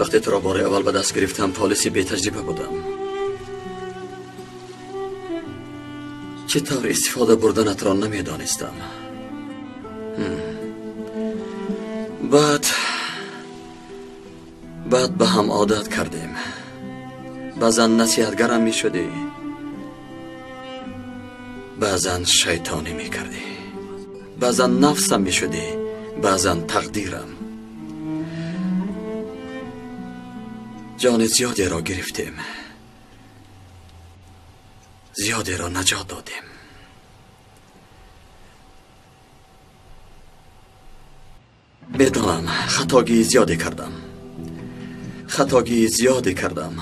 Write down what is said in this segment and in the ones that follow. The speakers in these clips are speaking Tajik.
Вақте туро бори аввал ба даст гирифтам, полиси бетаҷриба будам. Чӣ тавр истифода бурданатро намедонистам. Баъд ба ҳам одат кардем. Баъзан насиҳатгарам мешудӣ, баъзан шайтонӣ мекардӣ, баъзан нафсам мешудӣ, баъзан тақдирам. Ҷони зиёдеро гирифтем, зиёдеро наҷот додем. Медонам, хатогии зиёде кардам, хатогии зиёде кардам.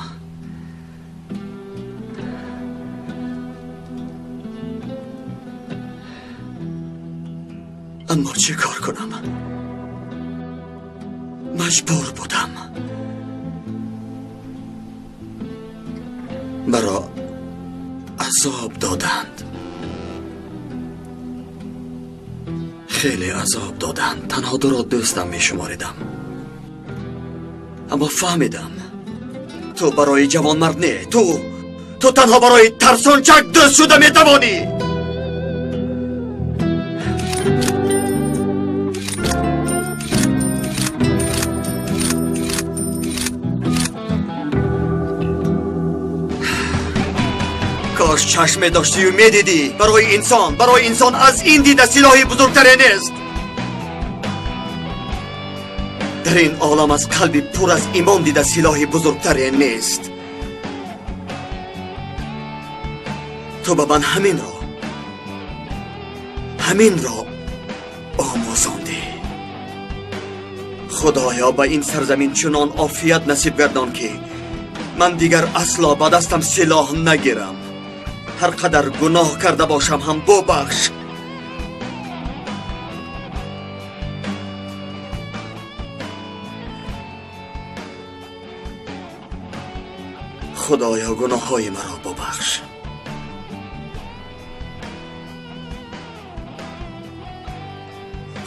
Аммо чӣ кор кунам? Маҷбур будам. Маро азоб доданд, хеле азоб доданд. Танҳо туро дӯстам мешуморидам, аммо фаҳмидам ту барои ҷавонмард не, ту танҳо барои тарсончак дӯст шуда метавонӣ. Кош чашм медоштию медидӣ. Барои инсон аз ин дида силоҳи бузургтаре нест. Дар ин олам аз қалби пур аз имон дида силоҳи бузургтаре нест. Ту ба ман ҳаминро омӯзондӣ. Худоё, ба ин сарзамин чунон офият насиб гардон, ки ман дигар асло ба дастам силоҳ нагирам. Ҳар қадар гуноҳ карда бошам ҳам бубахш. Худоё, гуноҳҳои маро бубахш.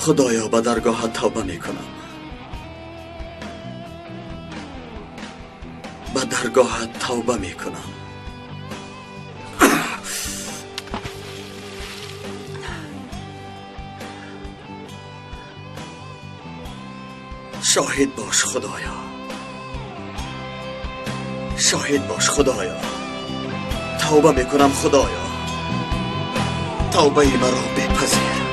Худоё, ба даргоҳат тавба мекунам. Ба даргоҳат тавба мекунам. Шоҳид бош, Худоё, шоҳид бош, Худоё. Тавба мекунам, Худоё, тавбаи маро бипазир.